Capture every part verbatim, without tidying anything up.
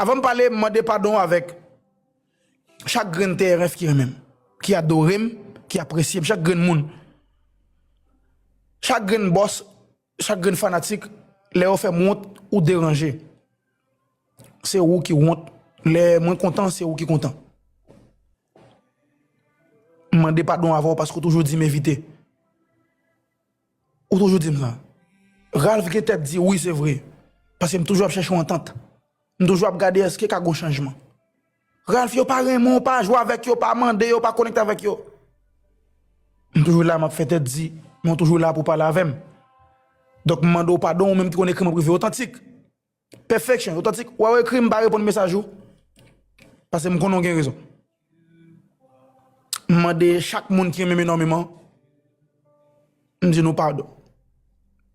Avan m pale, m mande padon avèk chak grenn T R F ki renmen m, ki adore m, ki apresye m, chak grenn moun. Chak grenn bòs, chak grenn fanatik, lè yo fè m wont ou deranje, se ou ki wont. Lè mwen kontan, se ou ki kontan. M mande padon avè w paske w toujou di m evite. Ou toujou di m sa. Ralph gen tèt di, wi, se vre. Paske m toujou ap chèche yon antant. M toujou ap gade èske ka gon chanjman. Ralph, yo pa renmen w, pa jwe avèk yo, pa mande yo, pa konekte avèk yo. M toujou la, m ap fè tèt di, men w toujou la pou pale avè m. Donk, m mande w padon, ou menm ki konn ekri m an prive, otantik. Perfection, otantik, w a ekri m, m pa reponn mesaj ou. Paske m konnen w gen rezon. M mande chak moun ki renmen m enòmeman, m di nou padon.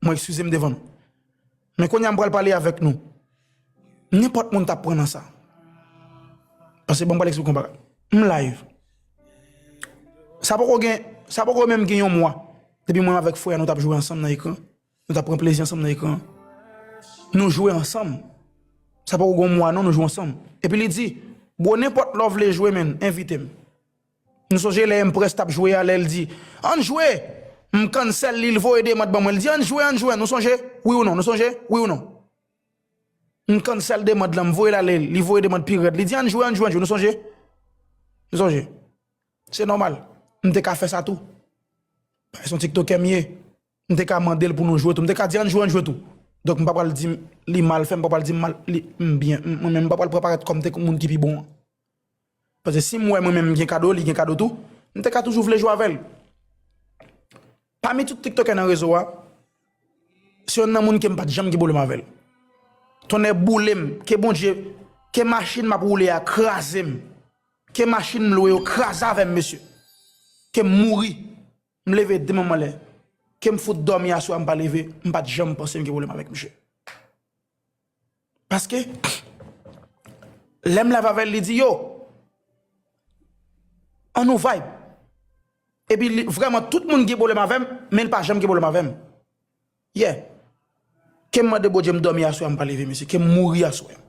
Mwen eskize m devan nou. Men kounye a m pral pale avèk nou. Nenpòt moun t ap pran nan sa. Paske bon, m pral eksplike yon bagay. M live. Sa poko gen, sa poko menm gen yon mwa. Depi mwen avèk frè a nou t ap jwe ansanm nan ekran. Nou t ap pran plezi ansanm nan ekran. Nou jwe ansanm. Sa poko gon mwa non, nou jwe ansanm. Epi li di, bro, nenpòt lè w vle jwe, menn, envite m. Nou sonje lè Empress t ap jwe a, lè l di, ann jwe! M cancel li, l voye demand ban mwen, l di, ann jwe, ann jwe, nou sonje? Wi ou non, nou sonje? Wi ou non? M cancel demand lan, m voye l ale, li voye demand pi rèd, li di, ann jwe, ann jwe, ann jwe, nou sonje? Nou sonje? Se nòmal. M te ka fè sa tou. Paske se yon tiktokè m ye. M te ka mande l pou nou jwe tou. M te ka di, ann jwe, ann jwe tou. Donk, m pa pral di m li mal fè, m pa pral di m mal, li, m byen. M, mwen menm, m pa pral pran parèt kòm te moun ki pi bon an. Paske si m wè mwen menm m gen kado, li gen kado tou, m te ka toujou vle jwe avè l. Pami tout tiktokè nan rezo a, se yonn nan moun ke m pa t janm gen pwoblèm avè l. Tonnè boule m, ke Bondye, ke machin m ap woule a kraze m, ke machin m lwe yo kraze avè m, mesye. Ke m mouri. M leve demen m anlè. Ke m fout dòmi aswè a, m pa leve, m pa t janm panse m gen pwoblèm avèk misye. Paske, lè m live avè l, li di, yo, ann nou vibe. Epi, li, vrèman, tout moun gen pwoblèm avè m, men l pa janm gen pwoblèm avè m. Yeah. Ke m mande Bondye m dòmi aswè a, m pa leve, mesye. Ke m mouri aswè a.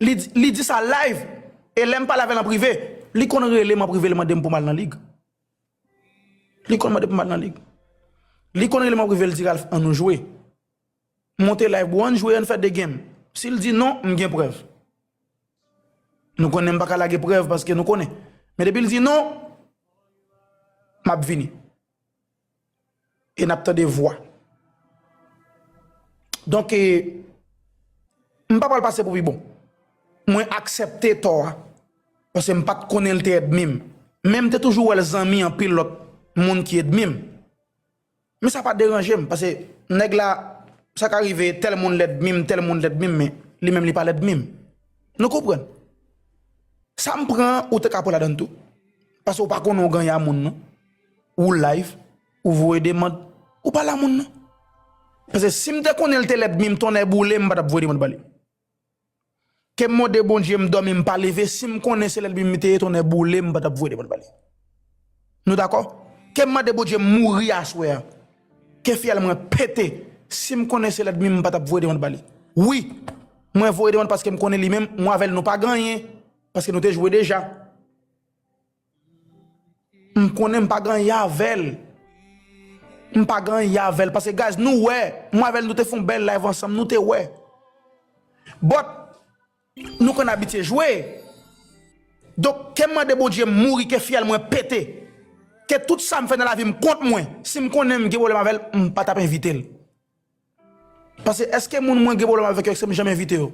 Li di, li di sa live. E lè m pale avè l an prive, li konn rele m an prive, li mande m pou m al nan lig. Li konn mande pou m al nan lig. Li konn rele m an prive, l di, Ralph, ann nou jwe. M monte live, bro, ann jwe, ann fè de game. Si l di non, m gen prèv. Nou konnen m pa ka lage prèv paske nou konnen. Men depi l di non, m ap vini. E n ap tande vwa. Donk, e, m pa pral pase pou pi bon. Mwen aksepte tò a. Paske m pa t konnen l te èdmi m. Men m te toujou wè l zanmi anpil lòt moun ki èdmi m. Men sa pa deranje m, paske nèg la, sa ka rive, tèl moun lèdmi m, tèl moun lèdmi m, men li menm li pa lèdmi m. Nou konprann? Sa m pran, ou te ka pran ladan l tou. Paske ou pa konnen ou ganye a moun, non. Ou live, ou voye demand, ou pale a moun, non. Paske si m te konnen l te lèdmi m, tonnè boule m, m pa t ap voye demand ba li. Ke m mande Bondye m dòmi m pa leve, si m konnen se lèdmi m te ye, tonnè boule m, m pa t ap voye demand ba li. Nou dakò? Ke m mande Bondye m mouri aswè a. Ke fyèl mwen pete, si m konnen se lèdmi m, m pa t ap voye demand ba li. Wi, mwen voye demand paske m konnen li menm, mwen avè l nou pa ganye, paske nou te jwe deja. M konnen m pa ganye avè l. M pa ganye avè l. Paske, guys, nou wè. Mwen avè l, nou te fè yon bèl live ansanm. Nou te wè. But, nou konn abitye jwe. Donk, ke m mande Bondye m mouri, ke fyèl mwen pete. Ke tout sa m fè nan lavi m kont mwen. Si m konnen m gen pwoblèm avè l, m pa t ap envite l. Paske èske moun mwen gen pwoblèm avèk yo, èske m janm envite yo?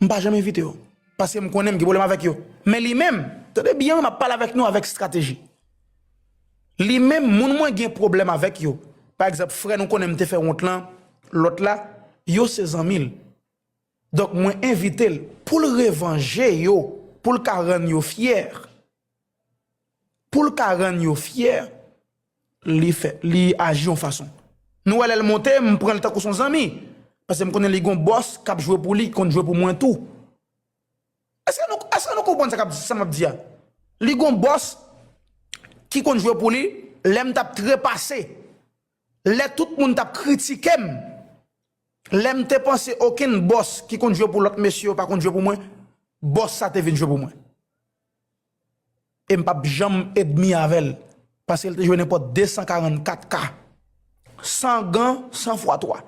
M pa janm envite yo. Paske m konnen m gen pwoblèm avèk yo. Men li menm, tande byen, m ap pale avèk nou avèk estrateji. Li menm, moun mwen gen pwoblèm avèk yo. Pa egzanp, frè nou konnen m te fè wont lan, lòt la, yo se zanmi l. Donk, mwen envite l pou l revanje yo, pou l ka rann yo fyè. Pou l ka rann yo fyè, li fè, li aji yon fason. Nou wè lè l monte, m pran l tankou s on zanmi. Paske m konnen li gon bòs k ap jwe pou li, ki konn jwe pou mwen tou. Èske nou, èske nou konprann sa k ap, sa m ap di a? Li gon bòs ki konn jwe pou li, lè m t ap trepase, lè tout moun t ap kritike m, Lè m te panse okenn bòs ki konn jwe pou lòt mesye yo pa konn jwe pou mwen, bòs sa te vin jwe pou mwen. E m p ap janm ènmi avè l, paske l te jwe nenpòt de san karannkat K. San gan, san fwa twa.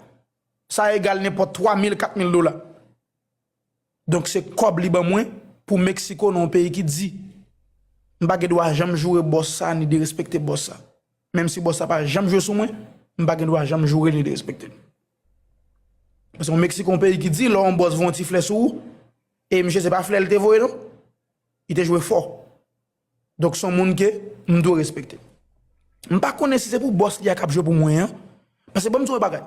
Sa egal nenpòt twa mil, kat mil dola. Donk, se kòb li ban mwen pou Meksiko nan yon peyi ki di. M pa gen dwa janm joure bòs sa, ni derespekte bòs sa. Menm si bòs sa pa janm jwe sou mwen, m pa gen dwa janm joure li derespekte l. Paske yon Meksiko, yon peyi ki di, lè yon bòs voye yon ti flè sou ou, e misye se pa flè l te voye non. Li te jwe fò. Donk, se yon moun ke m dwe respekte. M pa konnen si se pou bòs li a k ap jwe pou mwen an. Paske ban m di w yon bagay.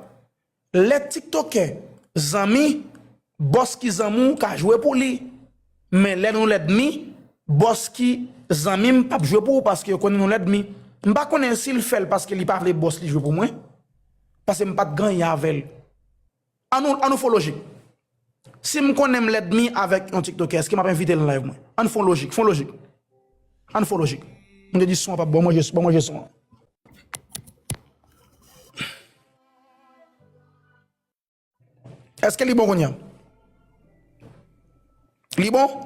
Lè tiktokè zanmi, bòs ki zanmi w ka jwe pou li. Men lè nou lènmi, bòs ki zanmi m p ap jwe pou ou paske yo konnen nou lènmi. M pa konnen si l fè l paske li pa vle bòs li jwe pou mwen. Paske m pa t gen anyen avè l. Ann nou, ann nou fè yon lojik. Si m konnen m lènmi avèk yon tiktokè, èske m ap envite l nan live mwen? Ann fè yon lojik, fè yon lojik. Ann fè yon lojik. Moun te di son an p ap bon, manje, bon, manje son an. Èske li bon kounye a? Li bon?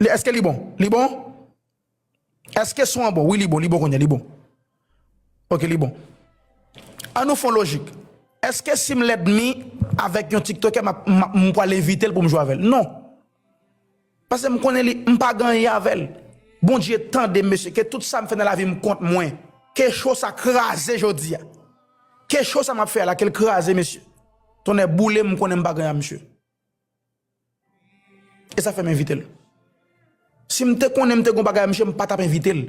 Li, èske li bon? Li bon? Èske son an bon? Wi, li bon, li bon kounye a, li bon. Ok, li bon. Ann nou fè yon lojik. Èske si m lènmi avèk yon tiktokè, m ap, m ap, m pral envite l pou m jwe avè l? Non. Paske m konnen li, m pa gen anyen avè l. Bondye tande m, mesye, ke tout sa m fè nan lavi m kont mwen. Ke cho sa kraze jodi a. Ke cho sa m ap fè a la, ke l kraze, mesye. Tonnè boule m, m konnen m pa gen anyen a misye. E sa fè m envite l. Si m te konnen m te gen yon bagay a misye, m pa t ap envite l.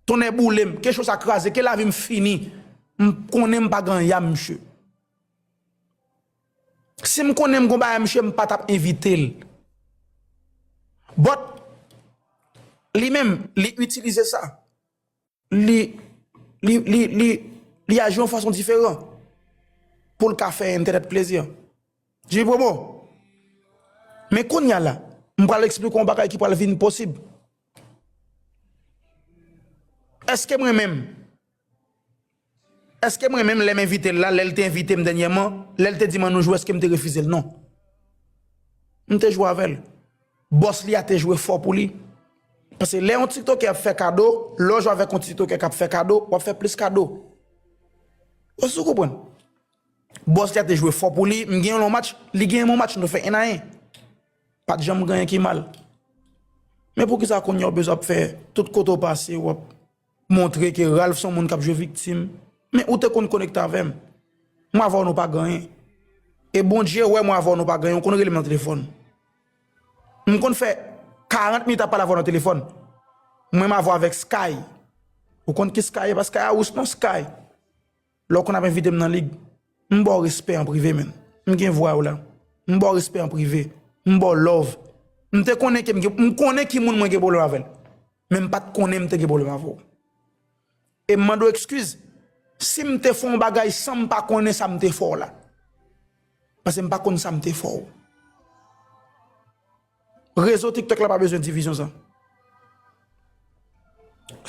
Tonnè boule m, ke cho sa kraze, ke lavi m fini. M konnen m pa gen anyen a misye. Si m konnen m gon bagay misye, m pa t ap envite l. But, li menm, li itilize sa. Li, li, li, li, li aji yon fason diferan pou l ka fè entènèt plezi. Jimmy Promo. Men kounye a la, m pral eksplike yon bagay ki pral vin posib. Èske mwen menm, Èske mwen menm, lè m envite l la, lè l te envite m dènyèman, lè l te di m ann nou jwe, èske m te refize l? Non. M te jwe avè l. Bòs li a te jwe fò pou li. Paske lè yon tiktokè ap fè kado, lè w jwe avèk yon tiktokè k ap fè kado, w ap fè plis kado. Èske w konprann? Bòs li a te jwe fò pou li, m genyen l yon match, li genyen m yon match, nou fè en a en. Pa t janm gen anyen ki mal. Men poukisa kounye a w bezwen ap fè tout kote w pase, w ap montre ke Ralph se yon moun k ap jwe viktim. Men ou te konn konekte avè m. Mwen avè w nou pa gen anyen. E Bondye wè mwen avè w nou pa gen anyen, ou konn rele m nan telefòn. M konn fè karant minit ap pale avè w nan telefòn. Mwen m avè w avèk Sky. Ou konn ki Sky ye, pa Sky a wous non, Sky. Lè w konn ap envite m nan lig, m ba w respè an prive, menn. M gen vwa w la. M ba w respè an prive. M ba w love. M te konnen ke m gen, m konnen ki moun mwen gen pwoblèm avè l. Men m pa t konnen m te gen pwoblèm avè w. E m mande w ekskiz si m te fè yon bagay san m pa konnen sa m te fè w la. Paske m pa konn sa m te fè w. Rezo TikTok la pa bezwen divizyon sa.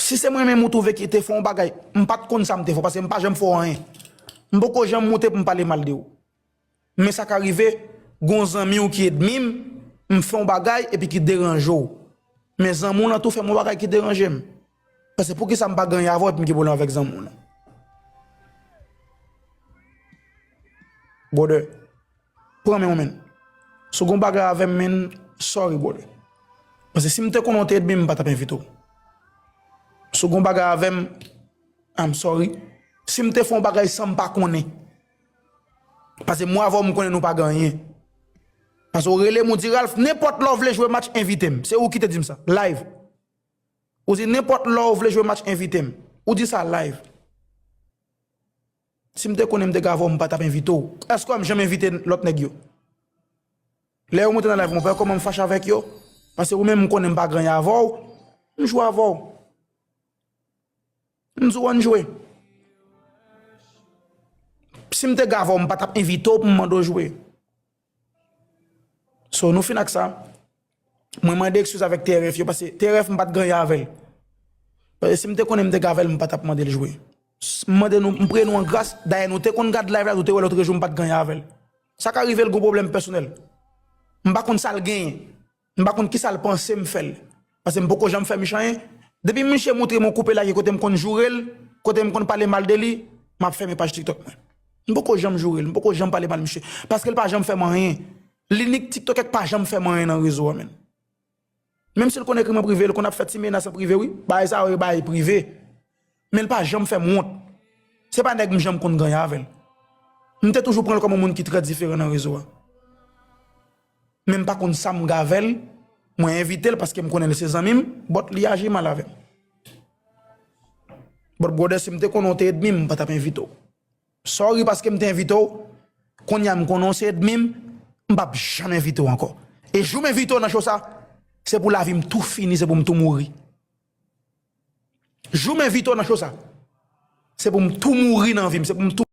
Si se mwen menm ou twouve ki te fè yon bagay, m pa t konn sa m te fè w, paske m pa janm fè w anyen. M poko janm moute pou m pale mal de ou. Men sa ka rive, gon zanmi w ki ènmi m, m fè yon bagay epi ki deranje w. Men zanmi w lan tou fè m yon bagay ki deranje m. Paske poukisa m pa gen anyen avè w epi m gen pwoblèm avèk zanmi w lan? Brother, pran men w, menn. Si w gen yon bagay avè m, menn, sorry, brother. Paske si m te konnen w te ènmi m, m pa t ap envite w. Si w gen yon bagay avè m, I'm sorry. Si m te fè yon bagay san m pa konnen. Paske mwen avè w, m konnen nou pa gen anyen. Paske w rele m, ou di, Ralph, nenpòt lè w vle jwe match, envite m. Se ou ki te di m sa, live. Ou di, nenpòt lè w vle jwe match, envite m. Ou di sa live. Si m te konnen m te gen avè w, m pa t ap envite w. Èske w ap janm envite lòt nèg yo? Lè yo monte nan live mwen, ou pa wè kòman m fache avèk yo? Paske ou menm, m konnen m pa gen anyen avè w, m jwe avè w. M di w ann jwe. Si m te gen avè w, m pa t ap envite w pou m mande w jwe. So, nou fin ak sa. Mwen mande ekskiz avèk T R F yo, paske T R F m pa t gen anyen avè l. Paske si m te konnen m te gen avè l, m pa t ap mande l jwe. M mande nou, m priye nou an gras. Dayè nou te konn gad live la, nou te wè lòt jou m pa t ganye avè l. Sa ka rive l gon pwoblèm pèsonèl. M pa konn sa l genyen. M pa konn kisa l panse m fè l. Paske m poko janm fè misye anyen. Depi misye montre m yon koupe lage kote m konn joure l, kote m konn pale mal de li, m ap fèmen paj TikTok mwen. M poko janm joure l, m poko janm pale mal misye. Paske l pa janm fè m anyen. Li nik TikTok k pa janm fè m anyen nan rezo a, menn. Menm si l konn ekri mwen prive, l konn ap fè ti menas an prive, wi. Bagay sa yo, e bagay prive. Men l pa janm fè m wont. Se pa nèg m janm konn ganye avè l. M te toujou pran l kòm yon moun ki trè diferan nan rezo a. Men m pa konn sa m gen avè l. Mwen envite l paske m konnen l se zanmi m, but li aji mal avè m. But brother, si m te konnen w te ènmi m, m pa t ap envite w. Sorry paske m te envite w. Kounye a m konnen w se ènmi m, m p ap janm envite w ankò. E jou m envite w nan show sa, se pou lavi m tou fini, se pou m tou mouri. Jou m envite w nan show sa, se pou m tou mouri nan vi m, se pou m tou